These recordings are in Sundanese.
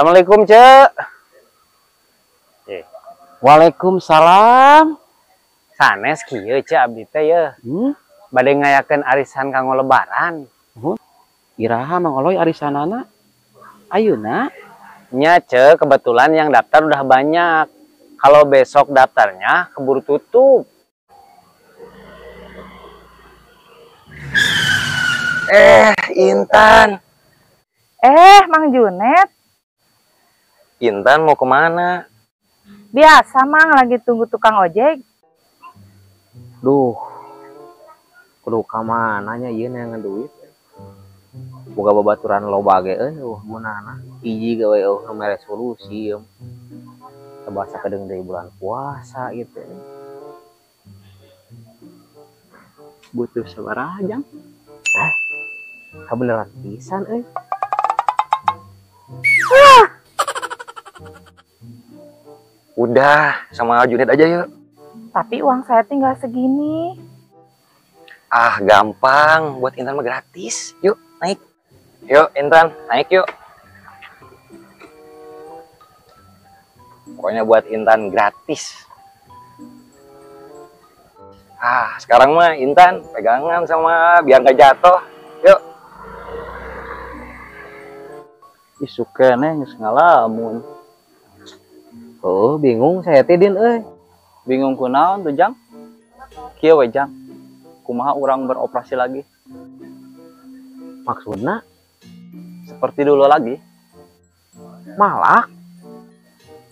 Assalamualaikum, Cek. Waalaikumsalam. Sanes kieu Cek abdi teh ye. Bade ngayakeun arisan kanggo lebaran. Iraha Mang Oloy arisanana? Ayeuna? Nya Cek, kebetulan yang daftar udah banyak. Kalau besok daftarnya keburu tutup. Intan. Mang Junet. Intan mau kemana? Biasa, Mang, lagi tunggu tukang ojek. Duh, kudu ka mana nya ieu neangan duit. Boga babaturan loba ge euy, eueuh gunana. Hiji gawe eueuh nu mere solusi ieu. Bahasa kedeung deui bulan puasa gitu. Butuh sabaraha jang? Hah? Kabeneran pisan euy. Udah, sama Junet aja yuk. Tapi uang saya tinggal segini. Ah, gampang. Buat Intan mah gratis. Yuk, naik. Yuk, Intan, naik yuk. Pokoknya buat Intan gratis. Ah, sekarang mah Intan pegangan sama biar nggak jatuh. Yuk. Isuk keneh geus ngalamun. Oh, bingung saya teh Din euy. Bingung kunaon tuh, Jang? Kieu we, Jang. Kumaha urang beroperasi lagi? Maksudna? Seperti dulu lagi. Malak?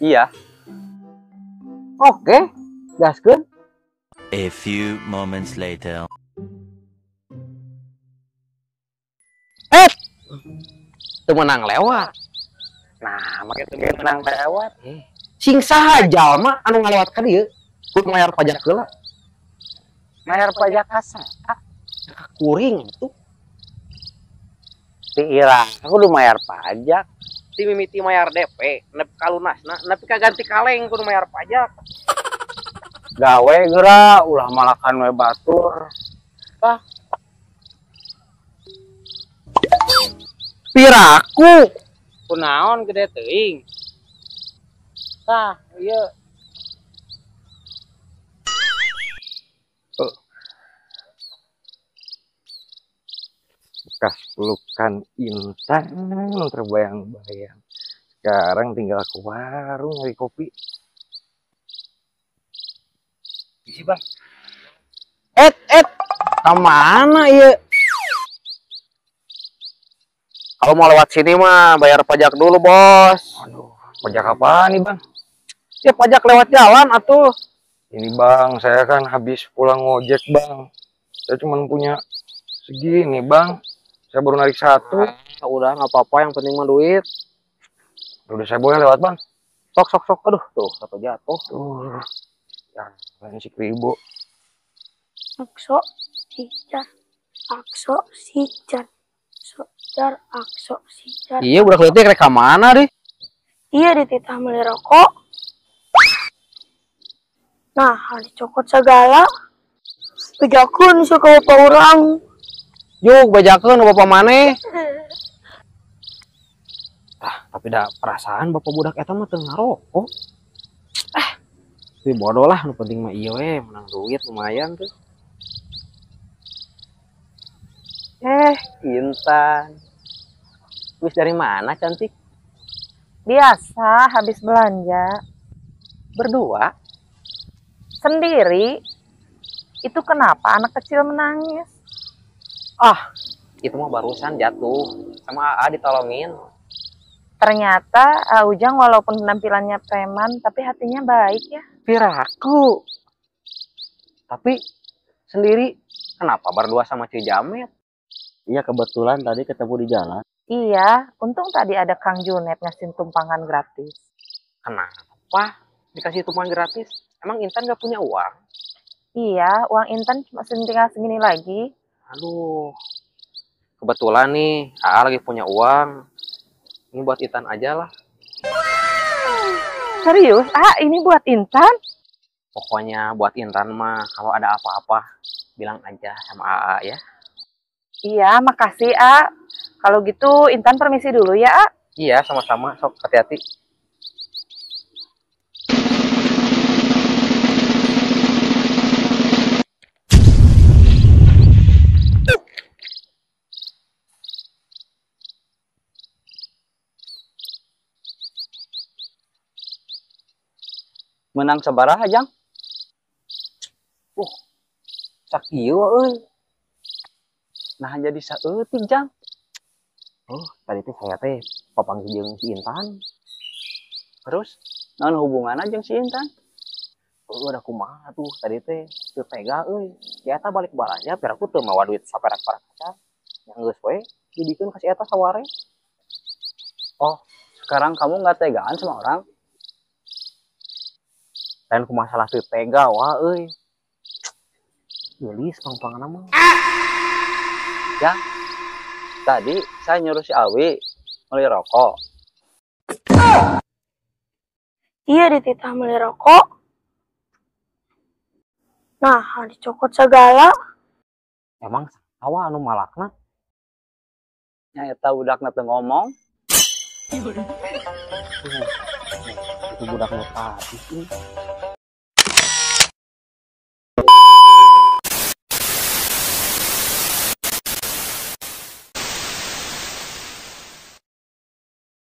Iya. Oke, gaskeun. A few moments later. Teu meunang lewat. Nah, make teu meunang lewat. Sing saha jalma anu ngalewat ka dieu kudu mayar pajak heula. Mayar pajak ka saha? Ka kuring atuh. Ti ira kudu mayar pajak. Ti mimiti mayar DP, nepi ka lunasna, nepi ka ganti kaleng kudu mayar pajak. Gawe geura ulah malakan we batur. Tah. Piraku kunaon gede teuing. Tah, ieu. Bekas pelukan Intan terbayang-bayang. Sekarang tinggal ke warung nyari kopi. Isi, Bang. Ka mana ieu? Kalau mau lewat sini mah bayar pajak dulu, Bos. Aduh, pajak apa nih, Bang? Ya pajak lewat jalan atuh. Ini, Bang, saya kan habis pulang ngojek, Bang. Saya cuma punya segini, Bang. Saya baru narik satu. Nah, udah nggak apa-apa, yang penting mah duit. Udah saya boleh lewat, Bang. Sok sok sok. Aduh, tuh satu jatuh. Tuh. Ya, lain si kribo. Akso sijar. Akso sijar. Sojar akso sijar. Iya, budak leutik rek ka mana deh? Iya, dititah meuli rokok. Nah, dicokot segala. Bejakeun sia ka bapak urang. Juk, bejakeun ka bapak maneh. Ah, tapi dah perasaan bapak budak eta mah teu ngarokok. Ah, tapi bodoh lah, nu penting mah ieu we, menang duit lumayan tuh. Intan. Wis dari mana cantik? Biasa, habis belanja. Berdua? Sendiri. Itu kenapa anak kecil menangis? Ah, itu mah barusan jatuh. Sama AA ditolongin. Ternyata Ujang walaupun penampilannya preman, tapi hatinya baik ya. Piraku. Tapi sendiri, kenapa berdua sama Cijamet? Iya, kebetulan tadi ketemu di jalan. Iya, untung tadi ada Kang Junet ngasih tumpangan gratis. Kenapa dikasih tumpangan gratis? Emang Intan gak punya uang? Iya, uang Intan cuma tinggal segini lagi. Aduh, kebetulan nih, AA lagi punya uang. Ini buat Intan aja lah. Serius, Ah, ini buat Intan? Pokoknya buat Intan mah, kalau ada apa-apa, bilang aja sama AA ya. Iya, makasih, A. Kalau gitu Intan permisi dulu ya, A. Iya, sama-sama. Sok hati-hati. Menang sabaraha, Jang? Sakieu euy. Nah, jadi saeutik, Jang. Oh, tadi teh saya teh papanggih jeung si Intan. Terus naon hubunganna jeung si Intan? Oh, udah kumaha tuh tadi teh teu tega euy. Si eta balik balanja piraku teu mawa duit saperak-perak acan. Yang geus we didikeun ka si eta saware. Oh, sekarang kamu nggak tegaan sama orang? Lain ku masalah teu tega wah euy. Geulis pang-pangna mah. Ya. Tadi saya nyuruh si Awi beli rokok. Iya dititah beli rokok. Nah, dicokot segala. Emang saha anu malakna? Nya eta budakna teu ngomong. Itu budak nu tadi sih.